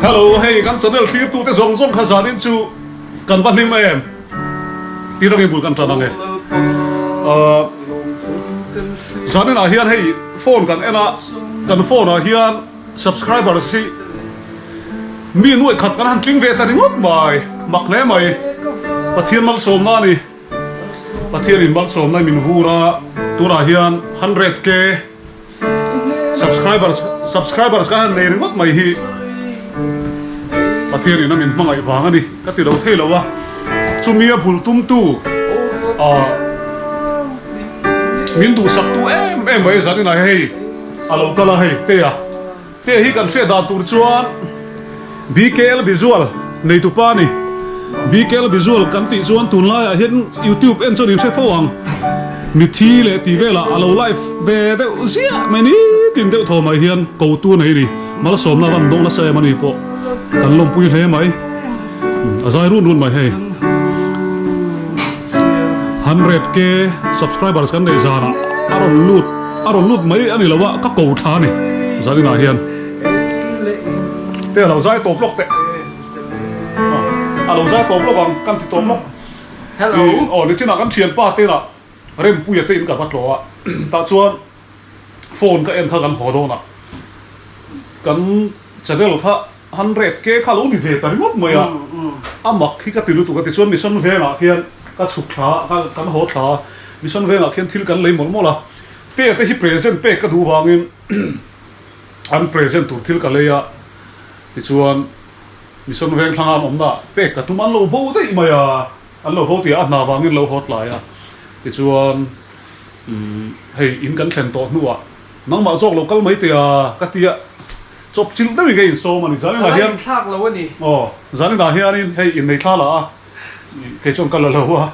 Hello, hei kan channel thlirtute zawng zawng kha zanin chu kan va hlim em? Ti rangin bul kan tan ang e. Zanin ah hian hei phone kan en a, kan phone ah hian subscribers hi mi nuaih khat kan han tling ve ta ringawt mai, mak hle mai. Pathian malsawmna a ni. Pathianin malsawmna min vur a, tunah hian 100k Subscribers subscribers ka han nei ringawt mai hi Pathian in a min hmangaih vang a ni ka ti lo thei lo a, chumi a bul tumtu ah min duhsak tu em em mai zan inah hei a lo kal a hei Tea. Hei hi kan hriat dan tur chuan BKL Visual neitu pa a ni. BKL Visual kan tih chuan tunlaiah hian YouTube en chuan in hre fo ang. Mithi leh tih velah a lo live ve deuh ziah mai nitin deuh thaw mai hian kotu nei a ni. Malsawmna a van dawng nasa em a ni pawh kan lawmpui hle mai. A zai run run mai hei. 100k subscribers kan neih zanah a rawn lut. A rawn lut mai a ni lo a, ka ko thla a ni zaninah hian. Te a lo zai tawp lawk teh. A lo zai tawp lawk ang, kan ti tawp lawk. Hello. Aw nichinah kan thianpa te lah Rempuia te in ka va tlawh a, tah chuan phone ka en kha kan haw dawn a, kan channel kha 100k kha a lo ni ve ta ringawt mai a, a mak hi ka ti lutuk a, tichuan Mission Vengah khian ka chhuk thla a, kan haw thla a, Mission Vengah khian thil kan lei mawlh mawlh a, Tea te hi present pek ka duh vangin an present tur thil ka lei a, tichuan Mission Veng thlanga an awmna ah pek ka tum a, an lo bo daih mai a, an lo bo tih ah a hna vangin lo haw tlai a, tichuan hei in kan thlen tawh hnuah nangmah zawk lo kal mai teh a ka ti a. Chawp chilh deuhin ka insawm a ni. Zaninah hian. Ka la inthlak lo a ni. Aw, zaninah hianin hei innei thla la a, kei chuan ka la lo a.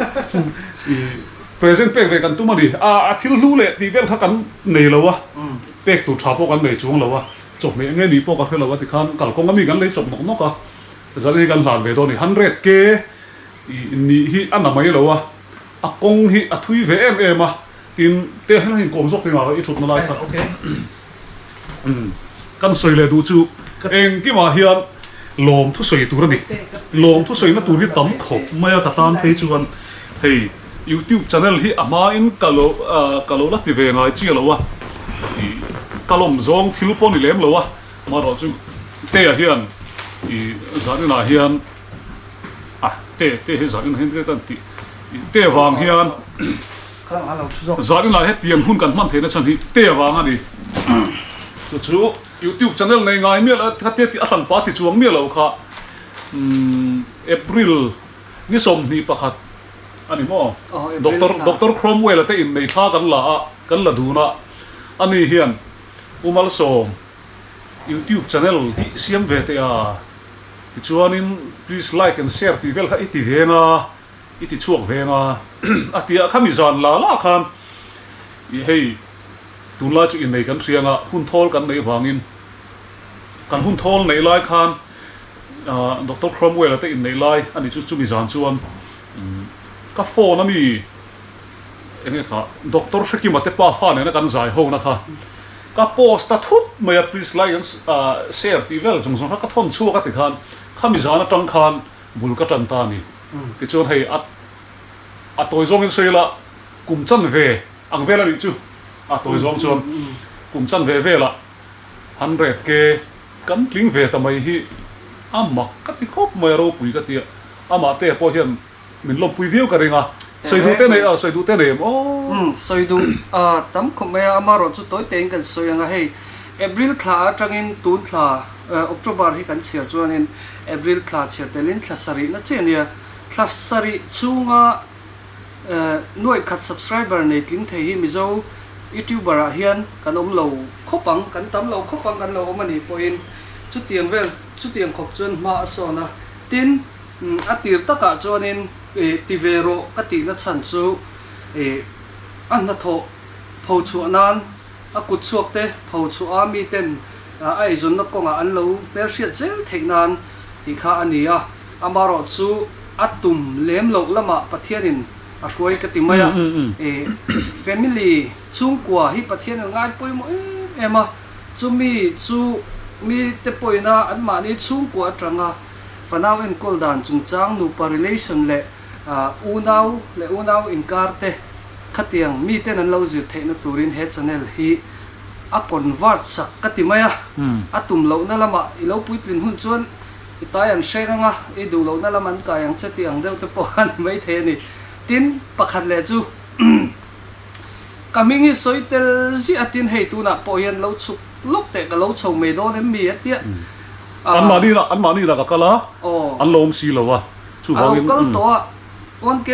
I present pek ve kan tum a ni. A, a thil hlu leh tih vel kha kan nei lo a, pek tur tha pawh kan nei chuang lo a, chawhmeh nge nih pawh ka hre lo a tikhan kalkawng ami kan lei chawp nawk nawk a, zanin hi kan hlan ve dawn a ni. 100K i nih hi a na mai lo a, a kawng hi a thui ve em em a, tin, te helai inkawm zawk tingah i thutna lai kha. Kan sawi leh duh chu engkimah hian lawm thusawi tur a ni. Lawm thusawina tur hi tam khawp mai a ka tan phei chuan hei YouTube channel hi a hmain ka lo ka lo la ti ve ngai chiah lo a, ka lawm zawng thil pawh ni lem lo a, amaherawh chu Tea hian ih zaninah hian a Te Te hi zaninah hian ka tih Te vang hian. Zaninah hetiang hun kan hman theihna chhan hi te vang a ni. Chu chu YouTube channel nei ngai miah lo kha te tih a hran pa ti chuang miah lo kha April ni 21 a ni maw? Doctor Doctor Cromwell-a te innei thla kan la a, kan la dun a, ani hian U Malsawm YouTube channel hi siam ve teh a, tichuanin please like and share tih vel kha i ti veng a. I ti chhuak veng a, a ti a, khami zan la la khan i hei tunlai chu innei kan hriang a, hun thawl kan neih vangin kan hun thawl neih lai khan Doctor Cromwell-a te inneih lai a nih chu chumi zan chuan ka phone a mi enge kha Doctor Hrekima te pa fa nena kan zai ho na kha ka post ta thut mai a, please like and share tih vel zawng zawng kha ka thawn chhuak a ti khan khami zan atang khan bul ka tan ta a ni. Tichuan hei a a tawi zawngin sawi ila kum chan ve ang vel a nih chu a tawi zawng chuan kum chan ve velah 100k kan tling ve ta mai hi a mak ka ti khawp mai a ropui ka ti a amah te pawh hian min lawmpui viau ka ring a sawi duh te nei a sawi duh te nei em aw. Sawi duh a tam khawp mai a amaherawh chu tawi tein kan sawi ang a hei April thla atangin tun thla October hi kan chhiar chuanin April thla chhiar telin thla sarih na chiah a nia. Thla sarih chhunga nuaih khat subscriber nei tling thei hi Mizo YouTuber ah hian kan awm lo khawp ang, kan tam lo khawp ang kan lo awm a nih pawhin chutiang vel chutiang khawp chuan hma a sawn a. Tin, a tir takah chuanin ti ve rawh ka tihna chhan chu a hnathawh pho chhuah nan A kut chhuak te pho chhuah a mi ten a eizawnna kawngah an lo hmelhriat zel theih nan tih kha a ni a, amaherawh chu a tum lem loh lamah Pathianin a hruai ka ti mai a, family chhungkua hi Pathianin ngai pawimawh em em a, chumi chu. Mi te pawhin a anmahni chhungkua atanga fanau enkawl dan chungchang nupa relation leh unau leh unau inkar te khatiang miten an lo zir theihna turin he channel hi a convert sak ka ti mai a, a tum lohna lamah i lo puitlin hun chuan i tai an hreng anga i duh lohna lam an kai ang che tih ang deuh te pawh a ni maithei a ni. Tin, pakhat leh chu ka hming hi sawi tel ziah a tin hei tunah pawh hian lo chhuk lawk teh ka lo chho mai dawn em mi a tia. Anmahni lah anmahni lah ka kal a, an lo awm si lo a, chuvangin. A lo kal tawh a, 1K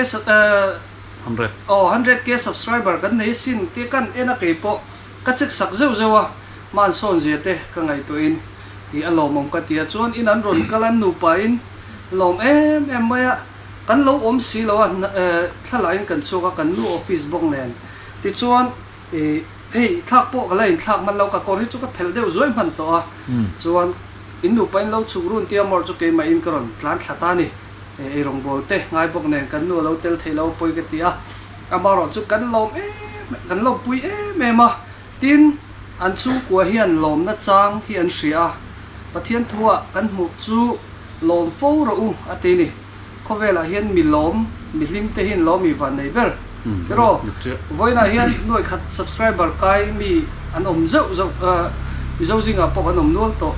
aw 100K subscriber kan nei asin tia kan en a kei pawh ka check sak zeuh zeuh a, hman sawn zia te ka ngaihtuahin ih a lawmawm ka ti a, chuan in an rawn kal an nupa in lawm em em mai a, kan lo awm si lo a, thlalaiin kan chhuak a, kan nu office bawk nen tichuan ih hei thlak pawh ka la inthlak hman lo, ka kawr hi chu ka phelh deuh zuai hman tawh a, chuan in nupa in lo chhuk run tia mawr chu keimah in ka rawn tlan thla ta a ni. Ei rawngbâwl te ngai bawk nen kan nu a lo tel thei lo pawi ka ti a, amaherawh chu kan lawm em kan lawmpui em em a, tin an chhungkua hian lawmna chang hi an hria a, Pathian thuah kan hmuh chu lawm fo rawh u a ti ni, khawvelah hian mi lawm mi hlim te hian lawm i van nei ber tiraw, vawiinah hian nuaikhat subscriber kai mi an awm zeuh zeuh Mizo zingah pawh kan awm nual tawh.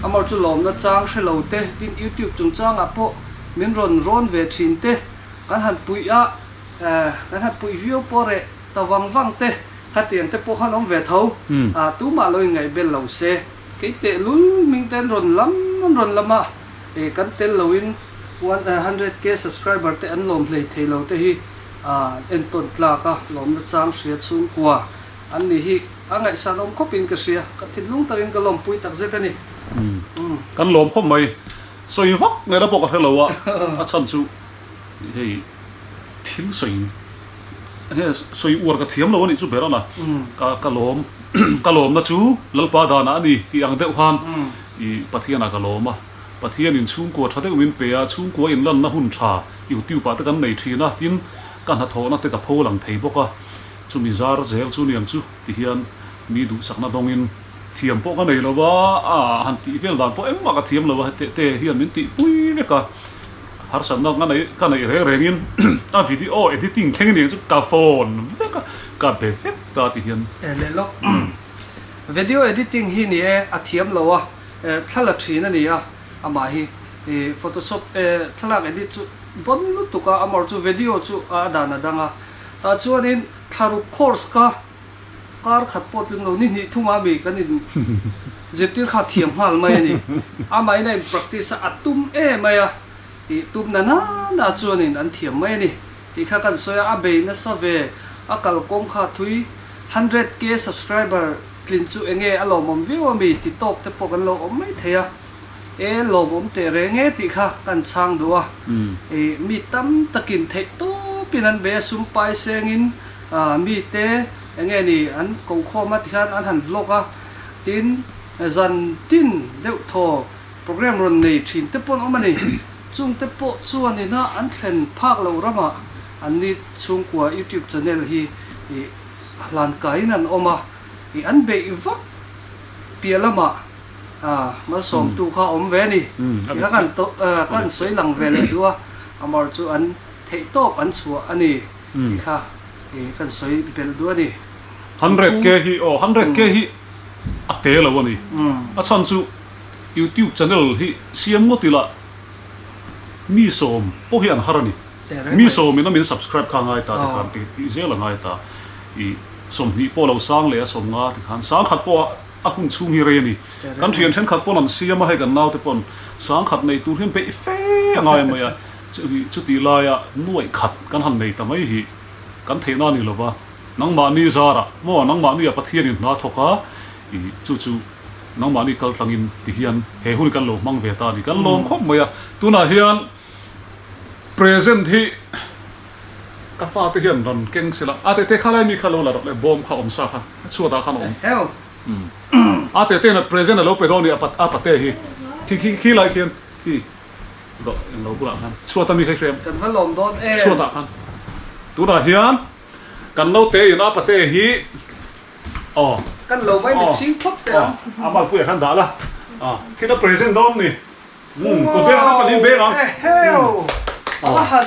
Amor chu lawmna chang hre lo te, tin YouTube chungchangah pawh min rawn rawn ve thin te, kan han puih a, kan han puih viau pawh reh ta vang vang te, khatiang te pawh khan awm ve tho, tumah lo inngaihbel lo se. Kei tehlul hming te an rawn lam an rawn lam a, kan tel loin 100K subscriber te an lawm hlei thei lo te hi entawn tlak a, lawmna chang hria chhungkua An ni hi a ngaihsan awm khawp in ka hria, ka thinlung takin ka lawmpui tak zet a ni. Kan lawm khawp mai. Sawi vak ngeina pawh ka hre lo a, a chhan chu hei thil sawi enge sawi uar ka thiam lo a nih chu ber a na. Ka ka lawm ka lawmna chu Lalpa danah a ni tih ang deuh khan i Pathianah ka lawm a. Pathianin chhungkua tha deuh min pe a, chhungkua inlanna hun tha YouTube ah te kan nei thin a, tin ka hnathawhna te ka pho lang thei bawk a. Chumi zar zel chu niang chu ti hian mi duhsakna dawngin thiam pawh ka nei lo va, a han tih vel dan pawh engmah ka thiam lo a, heti te hian min tihpui vek a, harsatna ka neih ka neih reng rengin a video editing thleng aniang chu ka phone vek a, ka be vek ta ti hian. E leh lawk video editing hi ni e a thiam lo a, thla la thin a ni a, amah hi photoshop thlalak edit chu bon lutuk a, amawr chu video chu a dan a dang a. Tah chuanin thlaruk course kha kar khat pawh tling lo ni hnih thunga mi kan in zirtir kha thiam nghal mai a ni. Amahin a in practice a, a tum em mai a, ih tum na na na chuanin an thiam mai a ni tih kha kan sawi a, a bei nasa ve, a kalkawng kha thui 100K subscriber tlin chu enge a lawmawm viau a mi ti tawk te pawh kan lo awm mai thei a. E lawmawm teh reng e tih kha kan chhang duh a, i mi tam takin theih tawpin an bei a, sum pai sengin mite eng nge ni an kokhawm a tikhan an han vlog a, tin zan tin deuh thaw program rawn nei thin te pawh an awm a ni, chung te pawh chuanin a an thlen phak lo ramah an ni chhungkua youtube channel hi i hlan kaiin an awm a, i an beih vak piah lamah. Malsawmtu kha awm ve a ni. Ti kha kan kan sawi lang ve leh duh a, amar chu an theih tawp an chhuah a ni tih kha kan sawi belh duh a ni. 100K hi aw 100K hi a te lo a ni. A chhan chu YouTube channel hi siam ngawt ila mi sawm pawh hi an har a ni. Mi sawmin a min subscribe kha a ngai ta tikhan tih zel a ngai ta. I 20 pawh lo sang leh a 50 tikhan sangkhat pawh a A hun chhung hi rei a ni. Kan thian thenkhat pawn an siam a, hei kan naute pawn sangkhat nei tur hian peih fe a ngai mai a. Chutih laia nuaih khat kan han nei ta mai hi kan theihna a ni lo va, nangmahni zarah maw nangmahni ah Pathianin hna thawk a, i chu chu nangmahni kal tlangin ti hian he hun kan lo hmang ve ta a ni. Kan lawm khawp mai a, tunah hian present hi Ka fate hian rawn keng sela, a tete kha lai mi kha lo la rawh le, bawm kha awm sa kha, chhuatah khan a awm. A tete in a present a lo pe dawn i a pate hi, khi khi khi lai khian khi rawh eng lo bulah khan chhuata mi kha i hrem. Kan va lawm dawn em. Chhuatah khan. Tunah hian kan naute in a pate hi aw. Kan lo mai mi chhing phawt teh ang. A malpuiah khan dah la. A thil a present dawn ni. Umm kut beng ang pahnih beng ang. Eheu! A va han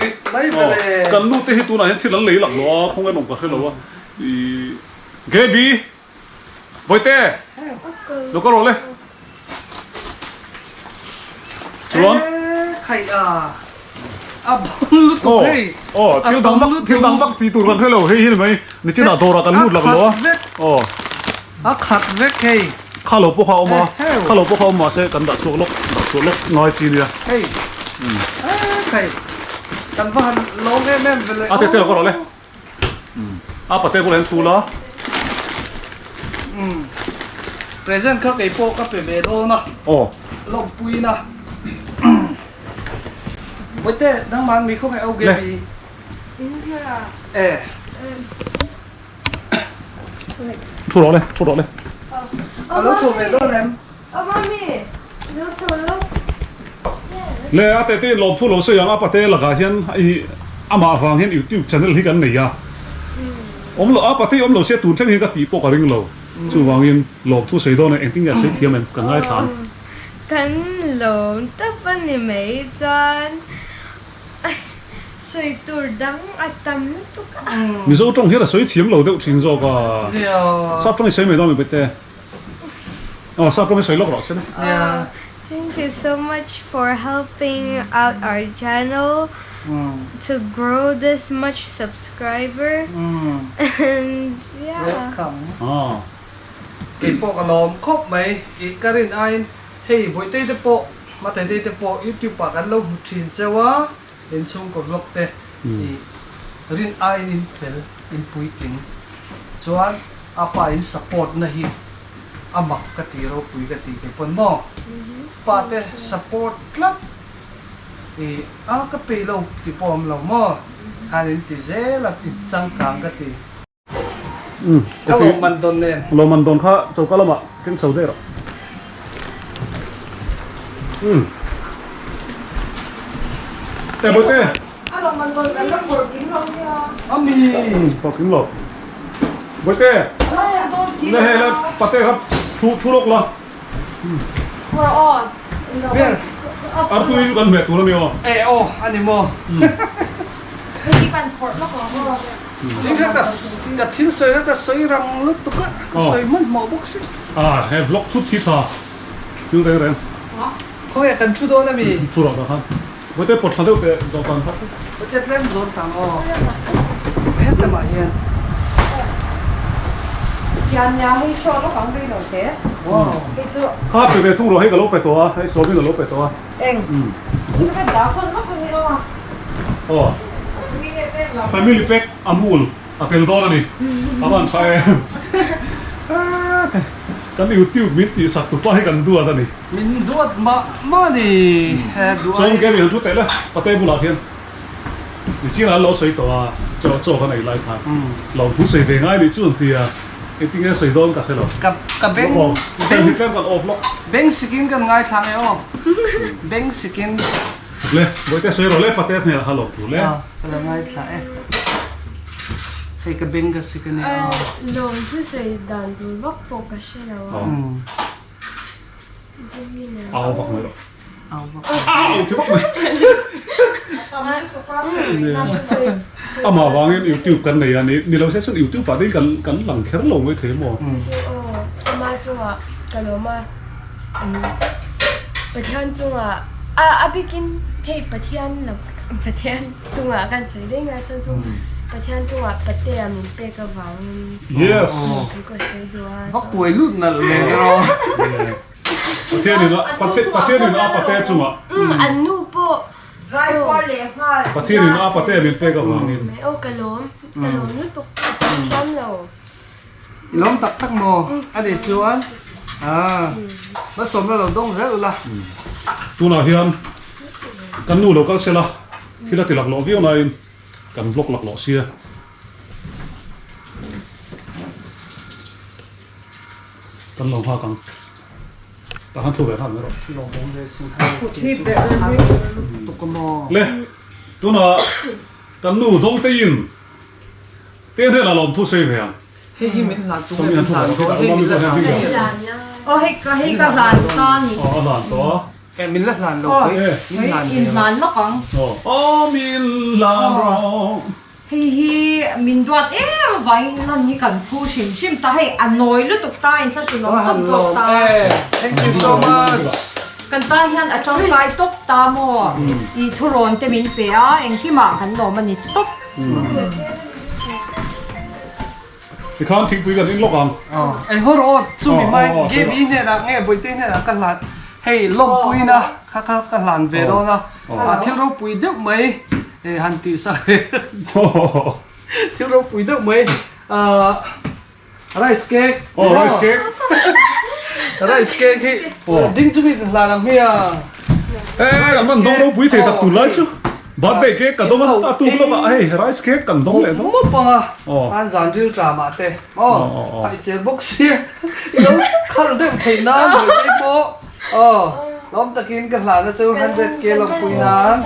rit mai ve le. Kan nu te hi tunah hian thil an lei lak lo a, khawngaih an awm ka hre lo a. Ih Gaby! Bawihte! Lo kal rawh le. Chuan. Eee khaih a. A bon lutuk hei. Aw thil dang vak thil dang vak tih tur kan hre lo hei hi ni mai. Nichinah dawrah kan lut lak lo a. Aw. A khat vek hei. Kha lo pawh kha a awm a. Kha lo pawh kha a awm mahse kan dah chhuak lawk dah chhuah lawk ngai chi nia. Hei. Eee khaih. Kan va han lawm em em ve le. A te te lo kal rawh le. A pate bulah hian thu la. Umm. Present kha kei pawh ka pe ve dawn a. Aw. Lawmpuiin a. Bawihte nangmah mi khawngaih au Gaby. E. Thu rawh le, thu rawh le. A lo chho ve dawn em? Aw mami, lo chho lo. Le a tete in lawmthu lo sawi ang a pate lakah hian i amah vang hian youtube channel hi kan nei a awm lo a pate awm lo sia tun thleng hian ka tih pawh ka ring lo chuvangin lawmthu sawi dawn e engtin nge a sawi thiam em ka ngaithla ang. Kan lawm tawp a ni mai chuan sawi tur dang a tam lutuk a. Mizo tawng hian a sawi thiam lo deuh thin zawk a sap tawng i sawi mai dawn mi pete. Aw sap rawng i sawi lawk rawh se le. Yeah. Thank you so much for helping out our channel to grow this much subscriber and yeah. Welcome. Kei pawh ka lawm khawp mai i ka rin aiin hei Bawihtei te pawh Mathaitei te pawh YouTube ah kan lo hmu thin cheu a inchhungkaw vlog te i rin aiin in fel in puitling chuan A pa in support na hi a mak ka ti ropui ka ti kei pawn maw pa te support tlat i a ka pei lo ti pawh awm lo maw khan in ti zel a in changkang ka ti. Ka lawmman dawn nen. Lawmman dawn kha choka lamah keng chho daih rawh. Umm. E bawihte. A lawmman dawn kan la phawrh kim lo nia. Ami. Umm phawrh kim lo. Bawihte. Le hei le pate kha thu thu lawk la. Phawrh aw. Ber. Artui chu kan hmeh tur ami aw. E aw ani maw. Hei kan phawrh lawk ang aw. Tin kha ka ka thil sawi kha ka sawi rang lutuk a, ka sawi hmanhmawh bawk si. Ah he vlog thut hi tha thil reng reng. Khawnge kan thu dawn ami? Thu rawh dah khan. Bawihte pawt thla deuh teh dawhkan kha. Bawihte tlem zawn thla ang aw. Heta mah hian. Tian nia hei hrawh lawk ang rei lo te. Hei chu. Kha pe ve thung rawh hei ka lo pe tawh a, hei sawmin a lo pe tawh a. Eng. Chu ka dah sawn lawk ang i aw. Aw. Family pack Amul a tel dawn a ni. A van tha em. Kan YouTube min tih sak tupa hi kan duat a ni. Min duat mah mah a ni. Chuan Gary han thu teh le pate bulah khian Nichina an lo sawi tawh a, chaw chaw kan ei lai khan lawmthu sawi ve ngai nih chu an ti a, engtin nge sawi dawn ka hre lo. Ka ka beng beng hi tlem kan off lawk. Beng sikin kan ngaithla nge aw. Beng sikin. Le, bawihte sawi rawh le pate hneh ha lawmthu le. Aw, ka lo ngaithla e. Hei ka beng ka sik a nia aw. Lawmthu sawi dan tur vak pawh ka hre lo a. Au vak mai rawh. Au ti vak mai. Amah vangin YouTube kan nei a ni. Ni lo se chuan YouTube ah te kan kan lang kher lo mai thei maw? Chu chu aw ama chungah ka lawm a Pathian chungah a a bikin hei Pathian lam Pathian chungah kan sawi daih nga chuan chu Pathian chungah Patea min pek avangin Yes. Thu ka sawi duh a. Vak puai lut nalh ve rawh. Pathianin a Pathianin a pate chungah. Umm an nu pawh. Raipuar leh nghal. Pathianin a pate min pek avangin. Aw ka lawm ka lawm lutuk ka sawi thiam lo. I lawm tak tak maw? A nih chuan ah malsawmna lo dawng zel ula. Tunah hian kan nu lo kal sela thil a ti laklawh viau nain kan vlog laklawh sia. Kan lo nghak ang. Tah khan thu ve nghal mai rawh. Le, tunah kan nu Dawngteiin te hnenah lawmthu sawi ve ang. Hei hi min hlan tum nge min hlan dawn? Hei min la hlan dawn. Aw hei ka hei ka hlan ta ni. Aw a hlan tawh a. Eh min la hlan lo pui. Min hlan ve lo. In hlan lawk ang. Aw min hlan rawh. Hei hi min duat em avangin lan hi kan phu hrim hrim ta. Hei a nawi lutuk ta inthlahrun awm tawp zawk ta. Thank you so much. Kan tan hian a tangkai tawp ta maw? I thurawn te min pe a, engkimah kan lawm a ni tawp. Tikhan thingpui kan in lawk ang. Ei haw rawh aw, chumi hmai Gaby hnenah nge Bawihte hnenah ka hlan hei lawmpuina kha kha ka hlan ve dawn a, thil ropui deuh mai han tih sak ve thil ropui deuh mai rice cake aw rice cake rice cake hi ding chumi ka hlan ang hmiang e kan man dawng ropui thei tak tur lai chu birthday cake ka dawng a a tuk lawk ah hei rice cake kan dawng leh dawn mawp ang a an zan ril tram ah te aw a i cher bawk sia i lo khalh deuh theih nan birthday pawh aw lawm takin ka hlan a chu 100k lawmpui nan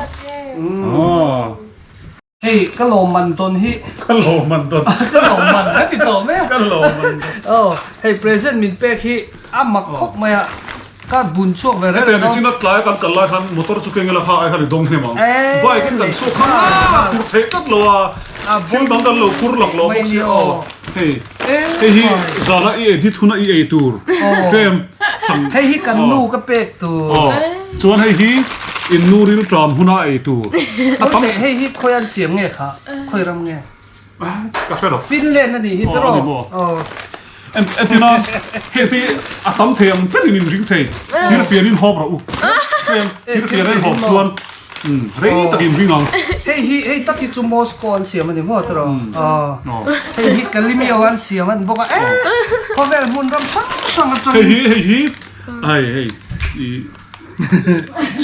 Hei ka lawmman tawn hi. Ka lawmman tawn. Ka lawmman ka ti tawh mai a. Ka lawmman tawn. Aw hei present min pek hi a mak khawp mai a. Ka bun chhuak ve reng reng a. Hetiang chin a tlai kan kal lai khan motor chu keng ila kha ai khan i dawng hnem ang. Bike in kan chhuak khan a phur theih tlat lo a. Thil dang kan lo phur lak lo bawk sia aw. Hei hei hi zana i edit huna i ei tur. Tlem chang. Hei hi kan nu ka pek tur. Aw chuan hei hi in nu ril tram huna ei tur. A tam hei hi khawi an siam nge kha khawi ram nge. Ka hre lo. Finland a nih hi tawh. Aw ani maw. Entina hei te a tam thei ang berin in ring thei. Thil fian in hawp rawh u. Tlem thil fian in hawp chuan rei tak in ring ang. Hei hi hei tak hi chu Moscow an siam a ni maw tawh. Aw. Hei hi Kalimio an siam a ni bawk a. Eh khawvel hmun ram hrang hrang atangin. Hei hi hei hi hei hei i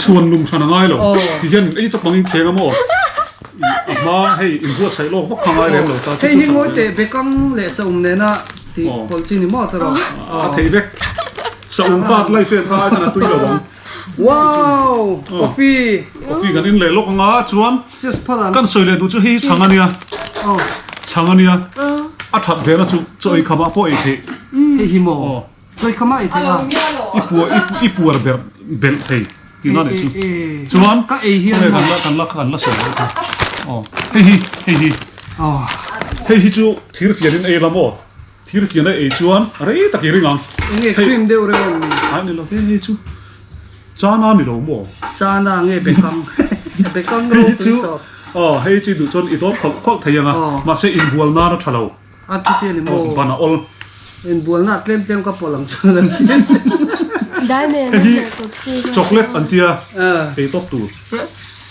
Chhuan lung hran a ngai lo. Ti hian ei tawp angin kheng a maw? A hma hei inbuatsaih lawk vak kha ngai reng lo ta. Hei hi ngawi teh bekang leh saum nena tih pawlh chi ni maw ta rawh. A thei vek. Saum tat lai fel kha ai khan a tui lo ang. Wow! Coffee! Coffee kan in leh lawk anga chuan kan sawi leh duh chu hei hi chhang a nia. Chhang a nia. A that ve na chu chaw ei khamah pawh ei theih. Hei hi maw? Sawi kha mah i theih a. I puar i puar ber belh thei tihna nih chu. Chuan ka ei hian kan la kan la kan la sawi loh kha. Aw hei hi hei hi. Aw hei hi chu thir fian in ei la maw? Thir fian a ei chuan rei tak i ring ang. Enge cream deuh reuh ang ni? Ai ni lo hei hei chu chana ni lo maw? Chana nge bekang bekang ropui chu aw hei chu duh chuan i dawt khawlh khawlh thei ang a mahse inbual nan a tha lo. A chuti a ni maw? Ban a awl. Inbualna tlem tlem ka pawlh ang chuan an ti a sin. Hei hi chocolate an tia ei tawp tur.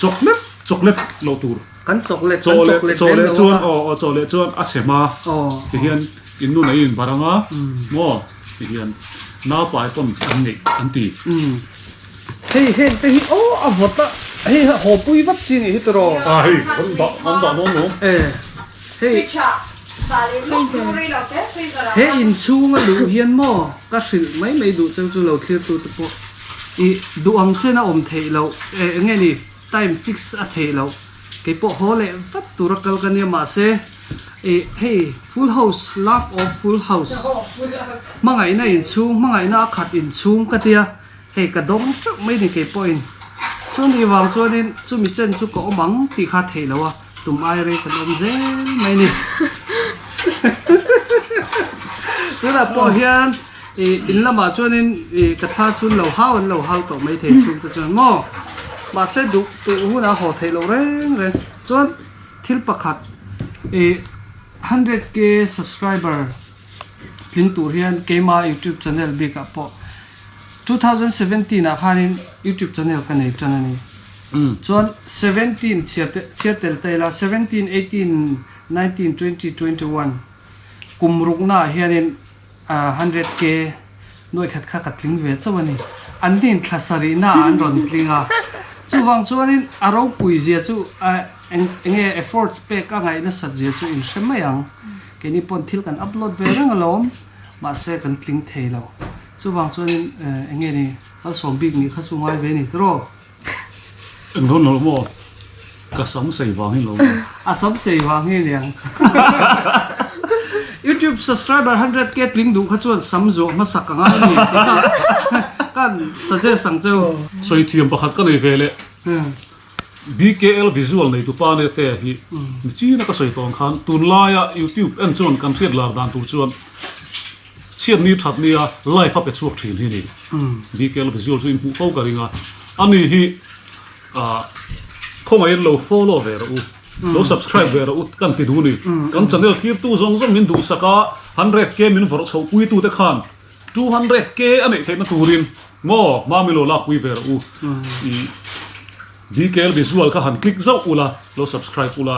Chocolate chocolate loh tur. Kan chocolate kan chocolate lem lo a. Aw aw chawleh chuan a chhe hma. Ti hian in nun a in bar anga maw ti hian naupai pawn an neih an ti. Hei heng te hi aw a vawt a hei haw pui vat chi nih hi tiraw. A hei kan dah kan dah dawn lo. Hei he inchhunga luh hian maw ka hrilh mai mai duh cheu chu lo thlir tu te pawh i duh ang chen a awm theih loh eh eng nge ni time fix a theih loh kei pawh haw leh vat tur a kal ka nia mahse i hei full house love of full house hmangaihna inchhung hmangaihna a khat inchhung ka tia hei ka dawng teuh mai ni kei pawhin chumi vang chuanin chumi chen chu ka awm ang tih kha theih loh a. Tum ai rei kan awm zel mai ni. Tunah pawh hian in lamah chuanin ka thla chu an lo hau an lo hau tawh mai thei chhung te chuan maw. Mahse duh duh hunah haw theih loh reng reng chuan thil pakhat 100k subscriber tling tur hian keima youtube channel bikah pawh 2017 ah khanin youtube channel ka nei tan a ni. Chuan 17 chhiar chhiar tel ta ila 17, 18, 19, 20, 21 kum rukna ah hianin 100k nuaih khat kha ka tling ve chauh a ni. An nin thla sarihna ah an rawn tling a. Chuvang chuanin a ropui zia chu eng enge efforts pek a ngaih nasat zia chu in hre mai ang. Keini pawn thil kan upload ve reng alawm mahse kan tling thei lo. Chuvang chuanin enge ni kalsawm bik nih kha chu ngai ve a ni tiraw. Eng dawn lo maw? Ka sam sei vang hi lo maw? A sam sei vang hi aniang. YouTube. YouTube subscriber 100k tling duh kha chuan sam zuah hmasak a ngai a ni tih kha kan suggest ang cheu. Sawi thiam pakhat ka nei ve leh. BKL visual nei tupa nia te hi nichina ka sawi tawng khan tunlaia YouTube en chuan kan hriat lar dan tur chuan chhiat ni that nia live a pe chhuak thin hi ni. BKL visual chu in hmuh fo ka ring a, ani hi ah khawngaihin lo follow ve rawh u, lo subscribe ve rawh u kan ti duh ni. Kan channel thlirtu zawng zawng min duhsak a, 100k min vawrh chhoh puitu te khan 200k a neih theihna turin maw Mami lo lakpui ve rawh u. I DKL visual kha han click zauh ula, lo subscribe ula,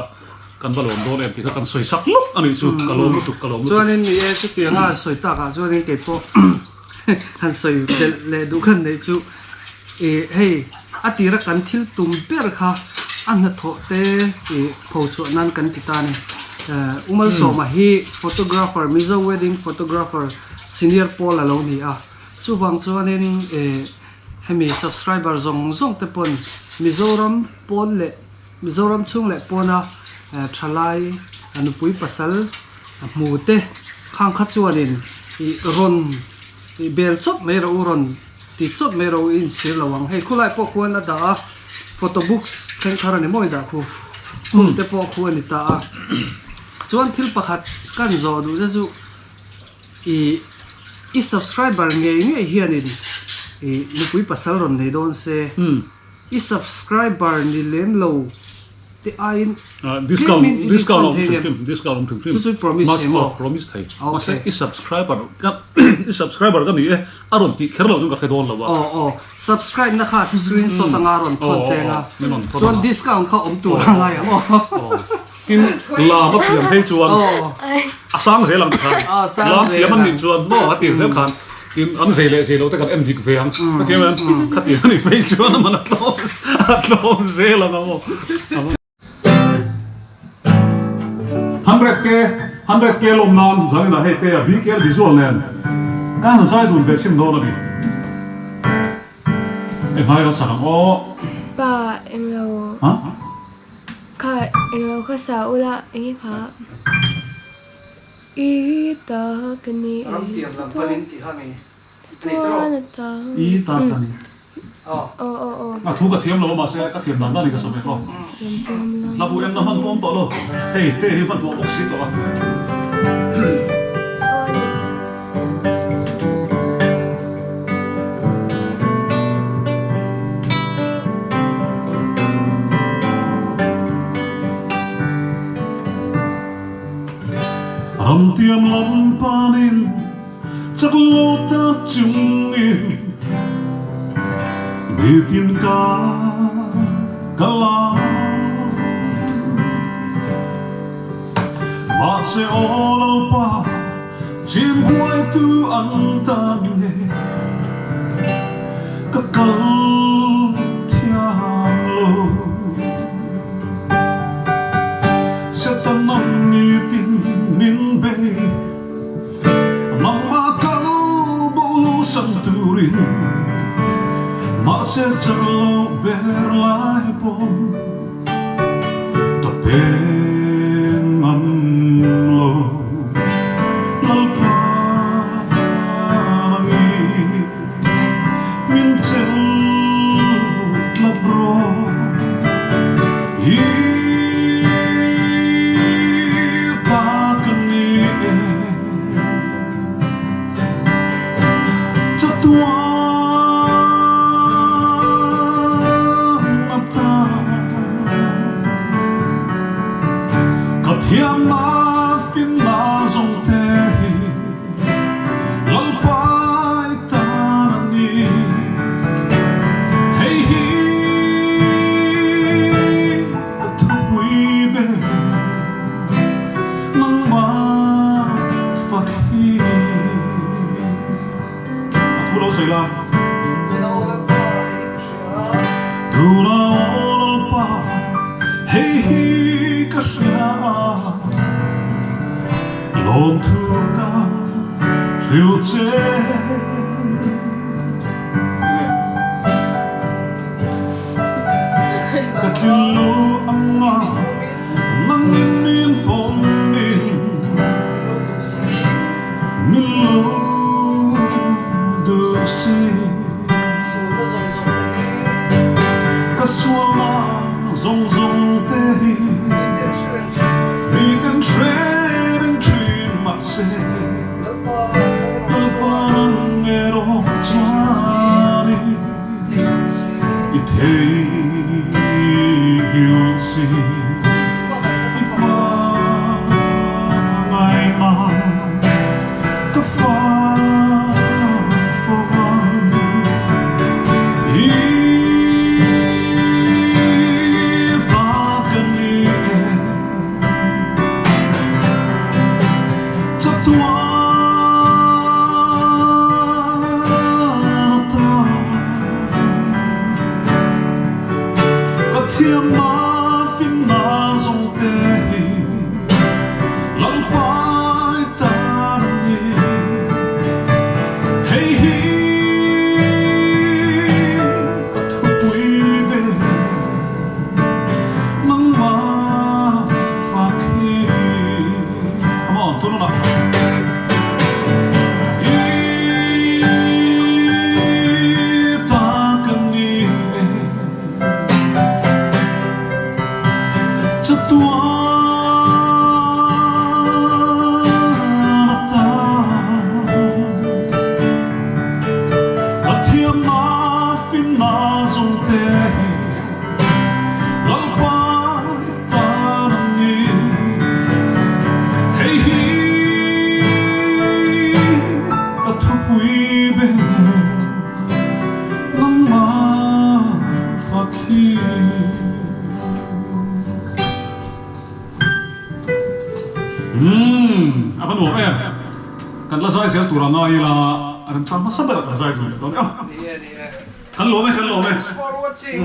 kan va lawm dawn em tih kha kan sawi sak lawk a nih chu, ka lawm lutuk, ka lawm lutuk. Chuanin ni e, chutianga han sawi takah chuanin kei pawh han sawi belh leh duh khan neih chu i hei a tira kan thil tum ber kha a hnathawh te i pho chhuah nan kan ti ta a ni. U Malsawma hi photographer, Mizo wedding photographer senior pawl a lo ni a, chuvang chuanin i Hemi subscriber zawng zawng te pawn Mizoram pawn leh Mizoram chhung leh pawna thalai nupui pasal hmu te khang kha chuanin ih rawn ih bel chawp mai rawh u rawn ti chawp mai rawh u i inchhir lo ang. Hei khulai pawh khuan a dah a photo books thleng thar a ni maw i dah khu khum te pawh khu a ni ta a. Chuan thil pakhat kan zawh duh te chu I i subscriber ngei ngei hianin i nupui pasal rawn nei dawn se, i subscriber ni lem lo te aiin Discount discount awm hrim hrim discount awm hrim hrim chu chu promise thei maw? Promise thei mahse i subscriber ka i subscriber ka ni e a rawn tih kher lo chuan ka hre dawn lo a. Aw aw subscribe na kha screenshot anga rawn thawn cheng a chuan discount kha awm tur a ngai ang aw. Tin, lam a thiam phei chuan a sang zel ang tikhan, lam thiam an nih chuan maw a tir zel khan tin an zei leh zei lo te kan en dik ve ang. Ka thiam em? Kha tir a nih phei chuan a man a tlawm a tlawm zel ang a maw. 100k 100k lawm nan zaninah hei te a BKL visual nen ka han zai dun ve chhin dawn a ni. Enghai ka sak ang aw. Pa englo. Ha? Kha englo kha sa ula enge kha i ta ka ni e Ram tiam lam panin tih kha mi chatuan a ta I ta ka ni Aw aw aw aw A thu ka thiam lo a mahse ka thiam dan dan in ka sawi aw Ram tiam lam Hla bu en na hman pawm tawh lo hei te hi hman pawh bawk si tawh a. Aw a ni. Ramtiam lam panin chak lo tak chungin nitin ka kal a. Mahse aw Lalpa Chin huaitu an tan nge ka kal thiam lo. Satan ang nitin min bei, nangmah kal bo san turin, mahse chak lo ber lai pawn Ka peng ngam lo Lalpa nangin min chelh tlat rawh I ta ka ni e Chatuan a ta Ka thiamna finna zawng te hi Lalpai tan a ni. Hei hi ka thupui ber nangmah fak hi. A thu lo sawi la. Tuna aw Lalpa hei hi ka hria a, lawmthu ka hrilh che. Ka thinlu ang a, nangin min pawm in. duh si. Sualna zawng zawng te hi. Ka sualna zawng zawng te hi. Miten hre reng thin mah se. Miten hre reng thin mah se. Lalpa Lalpa nang erawh chuanin. I theihnghilh si. I hmangaihna ka fak fo vang. I ta ka ni e. Chatuan ata ka thiamna finna zawng te hi Lalpai tan a ni. Hei hi ka thupui ber. Nangmah fak hi. Come on, tununa. I ta ka ni e. Chatuan ata. Ka thiamna finna zawng te hi Lalpa i tan a ni. Hei hi ka thupui ber nangmah fak hi. Umm a va nuam em. Kan la zai zel tur a ngai ila a remchang hmasa ber a zai tur leh dawn em. Ni e, ni e. Kan lawm e, kan lawm e. Thanks for watching.